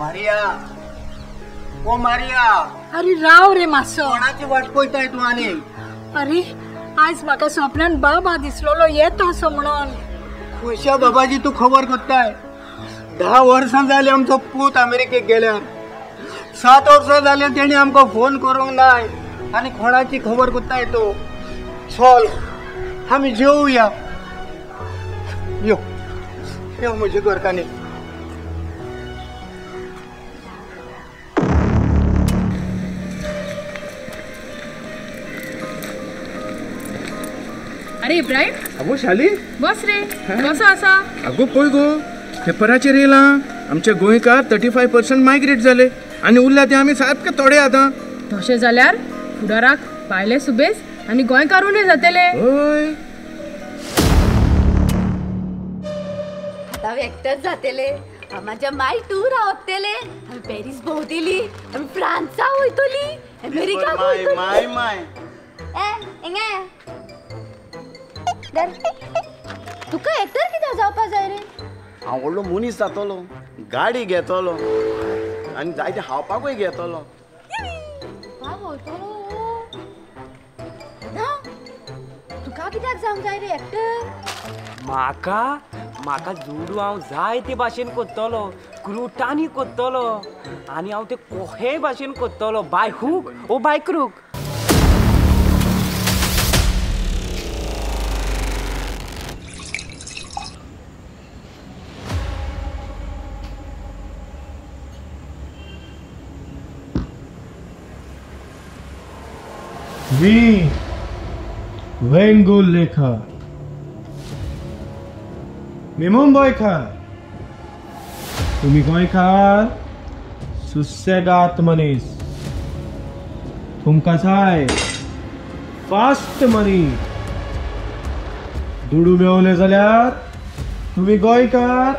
Maria, ओ Maria. अरे राव रे मासो, कोणाची वाट पळयताय तूं आनी? अरे आज म्हाका स्वप्नान बाबा दिसलोलो येता असो म्हणून. खुशा बाबाजी तूं खबर करताय? 10 वर्सां जाली आमचो पूत अमेरिकेक गेल्यार, 7 वर्सां जाली तेणी आमकां फोन करूंक नाय आनी कोणाची खबर करताय तूं? चल आमी जेवया. यो यो म्हजे घरकान्नी. अरे इब्राहिम. अगो शाली, बस रे, कसो आसा? अगो पळय गो, पेपराचेर येयलां आमचे गोंयकार 35% मायग्रेट जाले आनी उरल्या ते आमी सारके थोडे आतां. तशें जाल्यार फुडाराक भायले सुबेज आनी गोंयकार उणें जातले. हय, आतां एकटेच जातले. म्हाज्या माय टूर रावतले. आमी पॅरीस भोंवतली, आमी फ्रांसा वयतली, अमेरिका वयतली. My my ए हिंगा तुका एकटर कित्याक जावपा जाय रे? हांव व्हडलो मनीस जातलो, गाडी घेतलो आनी जायते खावपाकूय घेतलो. वयतलो ना, तुका कित्याक जावंक जाय रे एकटर? म्हाका म्हाका जुडू हांव जाय ते भाशेन कोत्तलो, क्रुटांनी कोत्तलो आनी हांव ते कोहेय भाशेन कोत्तलो, बाय हूक ओ बाय क्रूक. मी वेंगुर्लेकर, मी मुंबयकर, तुमी गोंयकार सुसेगात मनीस, तुमकां जाय फास्ट मनी. दुडू मेवले जाल्यार तुमी गोंयकार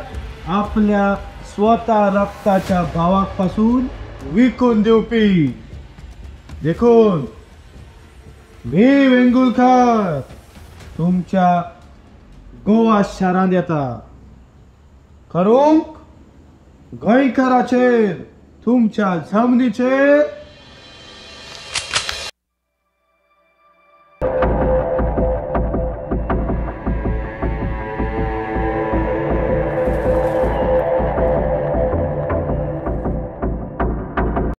आपल्या स्वता रक्ताच्या भावाक पासून विकून दिवपी. देखून मी वेंगुर्लेकर तुमच्या गोवा शारांत येता करूंक गोंयकाराचेर, तुमच्या जमनीचेर